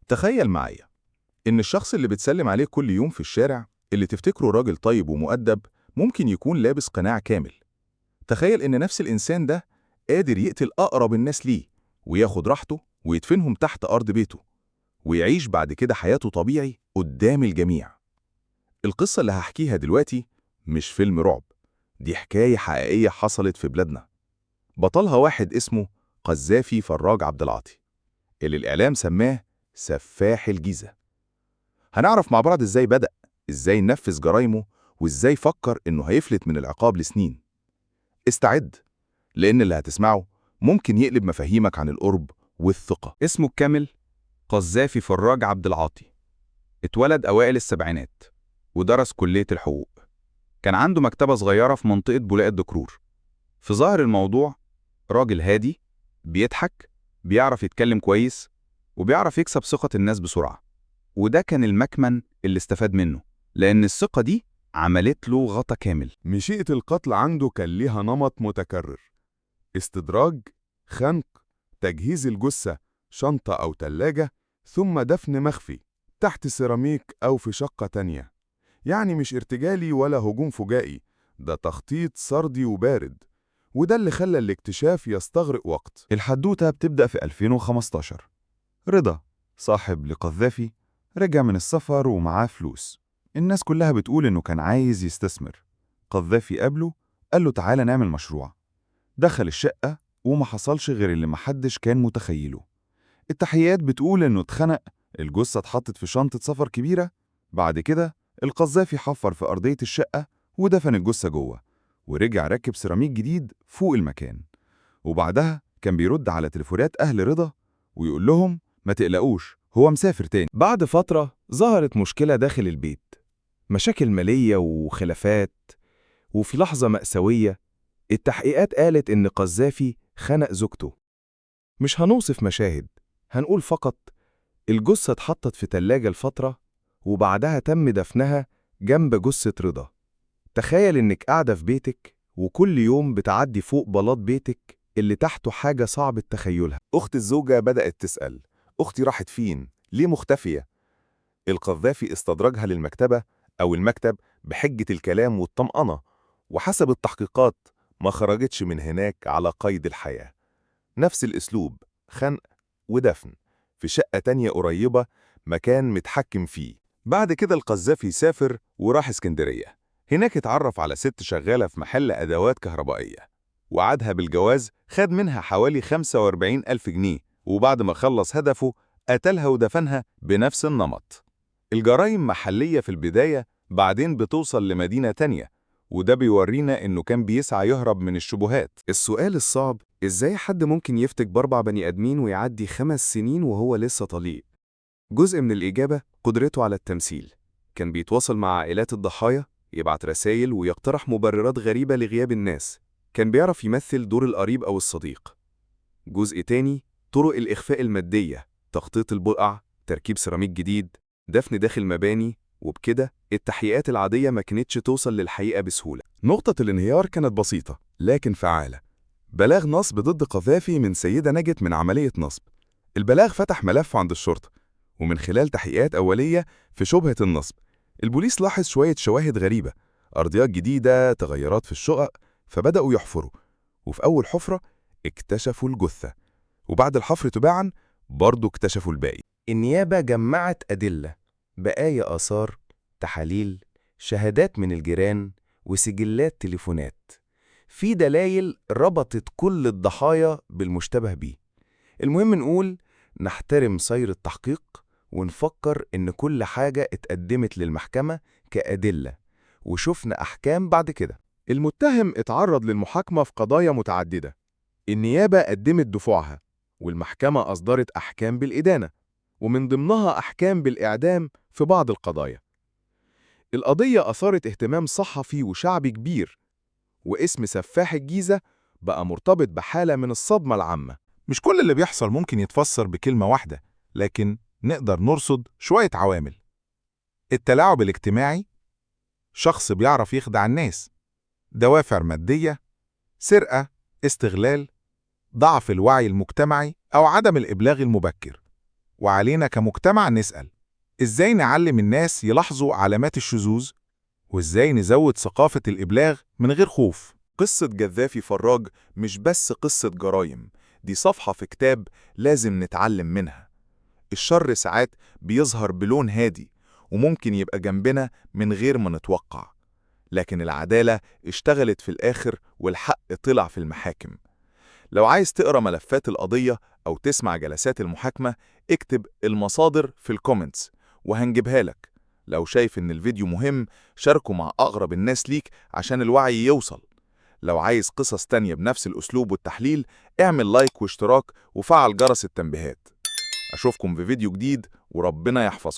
تخيل معايا إن الشخص اللي بتسلم عليه كل يوم في الشارع، اللي تفتكره راجل طيب ومؤدب، ممكن يكون لابس قناع كامل. تخيل إن نفس الإنسان ده قادر يقتل أقرب الناس ليه وياخد راحته ويدفنهم تحت أرض بيته، ويعيش بعد كده حياته طبيعي قدام الجميع. القصة اللي هحكيها دلوقتي مش فيلم رعب، دي حكاية حقيقية حصلت في بلادنا. بطلها واحد اسمه قذافي فراج عبد العاطي، اللي الإعلام سماه سفاح الجيزة. هنعرف مع بعض إزاي بدأ، إزاي نفذ جرايمه، وإزاي فكر إنه هيفلت من العقاب لسنين. استعد، لأن اللي هتسمعه ممكن يقلب مفاهيمك عن القرب والثقة. اسمه الكامل قذافي فراج عبد العاطي. اتولد أوائل السبعينات ودرس كلية الحقوق. كان عنده مكتبة صغيرة في منطقة بولاق الدكرور. في ظاهر الموضوع راجل هادي، بيضحك، بيعرف يتكلم كويس، وبيعرف يكسب ثقة الناس بسرعة. وده كان المكمن اللي استفاد منه، لأن الثقة دي عملت له غطا كامل. مشيئة القتل عنده كان ليها نمط متكرر: استدراج، خنق، تجهيز الجثة، شنطة أو تلاجة، ثم دفن مخفي تحت سيراميك أو في شقة تانية. يعني مش ارتجالي ولا هجوم فجائي، ده تخطيط سردي وبارد، وده اللي خلى الاكتشاف يستغرق وقت. الحدوتة بتبدأ في 2015. رضا صاحب لقذافي رجع من السفر ومعاه فلوس. الناس كلها بتقول إنه كان عايز يستثمر. قذافي قابله، قال له تعالى نعمل مشروع. دخل الشقة وما حصلش غير اللي محدش كان متخيله. التحقيقات بتقول إنه اتخنق، الجثة اتحطت في شنطة سفر كبيرة. بعد كده القذافي حفر في أرضية الشقة ودفن الجثة جوه، ورجع ركب سيراميك جديد فوق المكان. وبعدها كان بيرد على تليفونات أهل رضا ويقول لهم ما تقلقوش، هو مسافر تاني. بعد فترة ظهرت مشكلة داخل البيت، مشاكل مالية وخلافات، وفي لحظة مأساوية التحقيقات قالت إن قذافي خنق زوجته. مش هنوصف مشاهد، هنقول فقط الجثة اتحطت في تلاجة لفترة وبعدها تم دفنها جنب جثة رضا. تخيل إنك قاعدة في بيتك وكل يوم بتعدي فوق بلاط بيتك اللي تحته حاجة صعب تخيلها. أخت الزوجة بدأت تسأل: أختي راحت فين؟ ليه مختفية؟ القذافي استدرجها للمكتبة أو المكتب بحجة الكلام والطمأنة، وحسب التحقيقات ما خرجتش من هناك على قيد الحياة. نفس الأسلوب، خنق ودفن في شقة تانية قريبة، مكان متحكم فيه. بعد كده القذافي سافر وراح اسكندرية. هناك اتعرف على ست شغالة في محل أدوات كهربائية، وعدها بالجواز، خد منها حوالي 45 ألف جنيه، وبعد ما خلص هدفه قتلها ودفنها بنفس النمط. الجرائم محلية في البداية، بعدين بتوصل لمدينة تانية، وده بيورينا إنه كان بيسعى يهرب من الشبهات. السؤال الصعب: إزاي حد ممكن يفتك بأربع بني آدمين ويعدي 5 سنين وهو لسه طليق؟ جزء من الإجابة قدرته على التمثيل. كان بيتواصل مع عائلات الضحايا، يبعت رسائل ويقترح مبررات غريبة لغياب الناس. كان بيعرف يمثل دور القريب أو الصديق. جزء تاني: طرق الإخفاء المادية، تخطيط البقع، تركيب سيراميك جديد، دفن داخل مباني، وبكده التحقيقات العادية ما كانتش توصل للحقيقة بسهولة. نقطة الانهيار كانت بسيطة لكن فعالة: بلاغ نصب ضد قذافي من سيدة نجت من عملية نصب. البلاغ فتح ملف عند الشرطة، ومن خلال تحقيقات أولية في شبهة النصب البوليس لاحظ شوية شواهد غريبة، أرضيات جديدة، تغيرات في الشقق، فبدأوا يحفروا. وفي أول حفرة اكتشفوا الجثة، وبعد الحفر تباعا برضو اكتشفوا الباقي. النيابة جمعت أدلة، بقايا آثار، تحاليل، شهادات من الجيران، وسجلات تليفونات. في دلائل ربطت كل الضحايا بالمشتبه بيه. المهم نقول نحترم سير التحقيق ونفكر إن كل حاجة اتقدمت للمحكمة كأدلة، وشفنا أحكام بعد كده. المتهم اتعرض للمحاكمة في قضايا متعددة. النيابة قدمت دفوعها، والمحكمة أصدرت أحكام بالإدانة، ومن ضمنها أحكام بالإعدام في بعض القضايا. القضية أثارت اهتمام صحفي وشعبي كبير، واسم سفاح الجيزة بقى مرتبط بحالة من الصدمة العامة. مش كل اللي بيحصل ممكن يتفسر بكلمة واحدة، لكن نقدر نرصد شوية عوامل. التلاعب الاجتماعي، شخص بيعرف يخدع الناس، دوافع مادية، سرقة، استغلال، ضعف الوعي المجتمعي أو عدم الإبلاغ المبكر، وعلينا كمجتمع نسأل، إزاي نعلم الناس يلاحظوا علامات الشذوذ؟ وإزاي نزود ثقافة الإبلاغ من غير خوف؟ قصة جذافي فراج مش بس قصة جرايم، دي صفحة في كتاب لازم نتعلم منها. الشر ساعات بيظهر بلون هادي، وممكن يبقى جنبنا من غير ما نتوقع. لكن العدالة اشتغلت في الآخر، والحق طلع في المحاكم. لو عايز تقرأ ملفات القضية أو تسمع جلسات المحاكمة، اكتب المصادر في ال comments وهنجيبها لك. لو شايف إن الفيديو مهم، شاركه مع أقرب الناس ليك عشان الوعي يوصل. لو عايز قصص تانية بنفس الأسلوب والتحليل، اعمل like واشتراك وفعل جرس التنبيهات. أشوفكم في فيديو جديد، وربنا يحفظكم.